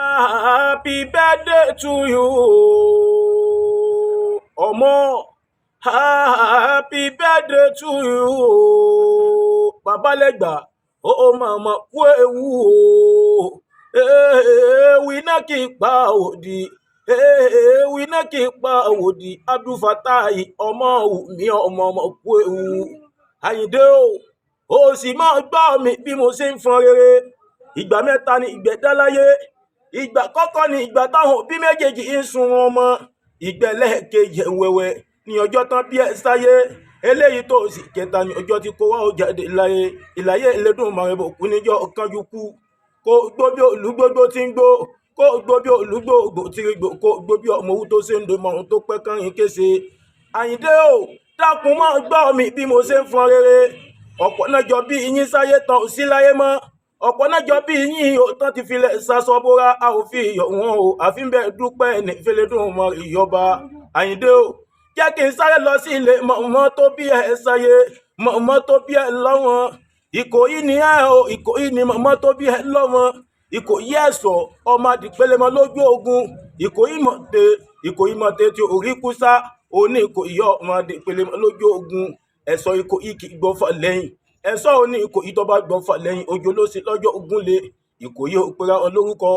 Happy birthday to you, ọmọ. Happy birthday to you. Babalẹ́gbà ó màmá kú ewu o. Ewu iná kì í pa òdì, ewu iná kì í pa òdì. Abdulfatai ọmọ mi, ọmọ ọmọ kú ewu. Àyìndé o, ó sì máa gbọ́ mi bí mo ṣe ń fọn rere. Ìgbà mẹ́ta ni ìgbẹ́dá láyé. Ìgbà kọ́kọ́ ni ìgbà táwọn òbí méjèèjì ń sun wọn mọ́. Ìgbẹ́lẹ̀ kejì wẹ̀wẹ̀ ní ọjọ́ tán bí ẹ sáyé. Eléyìí tó sì kẹta ní ọjọ́ tí kò wá ó jáde láyé. Ìláyé Elédùmarè bò kú níjọ́ kánjú kú. Kó gbó bí olúgbógbó tí ń gbó, kó gbó bí olúgbòògbò tí ń gbó, kó gbó bí ọmọ owó tó ṣe ń do mọ̀rún tó pẹ́ kánrin kése. Àyìndé o, dákun mọ́ gbọ́ mi bí mo ṣe ń fọn rere. Ọ̀pọ̀ náà jọ bí yín sáyé tán ò sí láyé mọ́. Ọ̀pọ̀ náà jọ bí yín ò tán ti filẹ̀ ṣaṣọ bóra. A ò fi iyọ̀ wọn o, àfi bẹ́ẹ̀ dúpẹ́ ní fẹlẹ́dùn ìyọba. Àyìndé o, jẹ́ kí n sáré lọ sí ilé mọ̀mọ́ tó bí ẹ sáyé, mọ̀mọ́ tó bí ẹ lọ́wọ́n. Ìkòyí ni ẹ o, Ìkòyí ni mọ̀mọ́ tó bí ẹ lọ́wọ́n. Ìkòyí ẹ̀sọ́ ọmọ àdìpẹ́lẹ́mọ lójú ogun. Ìkòyí mọ̀tẹ́, Ìkòyí mọ̀tẹ́ tí orí kú sá òní. Ìkòyí ọmọ àdìpẹ́lẹ́mọ lójú ogun. Ẹ̀sọ́ Ìkòyí kì í gbọ́fà lẹ́yìn. Ẹ̀sọ́ òní Ìkòyí tó bá gbọ́fà lẹ́yìn ojú ló ṣe lọ́jọ́ ogun lé. Ìkòyí òpera wọn lórúkọ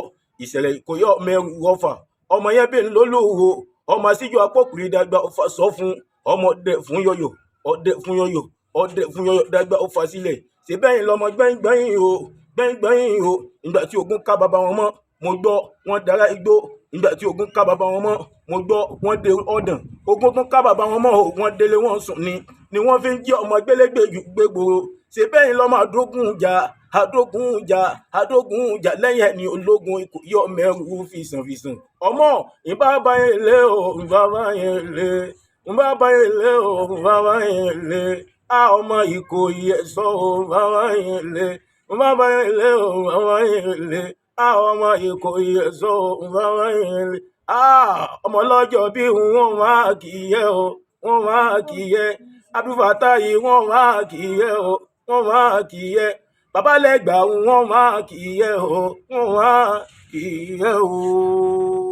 ìṣẹ̀lẹ̀. Ìkòyí ọmọ ẹrù rọfà, ọmọ yẹn bí lólùwò, ọmọ àṣìjọ apókùnrin dàgbà ọfà sọ fún ọmọ ọdẹ fún yọyọ, ọdẹ fún yọyọ, ọdẹ fún yọyọ dàgbà ọfà sílẹ̀. Ṣe bẹ́yìn lọmọ gbẹ́yìngbẹ́yìn o, gbẹ́yìngbẹ́yìn o. Ìgbà tí ogun ká bàbá wọn mọ́, mo gbọ́ wọn dára igbó. Ìgbà tí ogun ká bàbá wọn mọ́, mo gbọ́ wọn dé ọ̀dàn. Ogun tún ká bàbá wọn mọ́ o, wọ́n délé wọn sùn ni wọ́n fi ń jí ọmọ gbélégbè jù gbégboro. Ṣe bẹ́yìn lọmọ àdógún jà, àdógún jà, àdógún jà lẹ́yìn ẹni ológun. Ìkòyí ọmọ ẹrù fìsàn fìsàn. Ọmọ ìbábá yẹn lé o, ìbábá yẹn lé, ìbábá yẹn lé o, ìbábá yẹn lé. A ọmọ Ìkòyí ẹ̀sọ́ o, ìbábá yẹn lé, ìbábá yẹn lé o, ìbábá yẹn lé. A ọmọ Ìkòyí ẹ̀sọ́ o, ìbábá yẹn lé. A ọmọ ọlọ́jọ́ bí wọ́n máa kì í yẹ o, wọ́n máa kì í yẹ. Abdulfatai, wọ́n máa kì í yẹ o, wọ́n máa kì í yẹ. Babalẹ́gbà, wọ́n máa kì í yẹ o, wọ́n máa kì í yẹ o.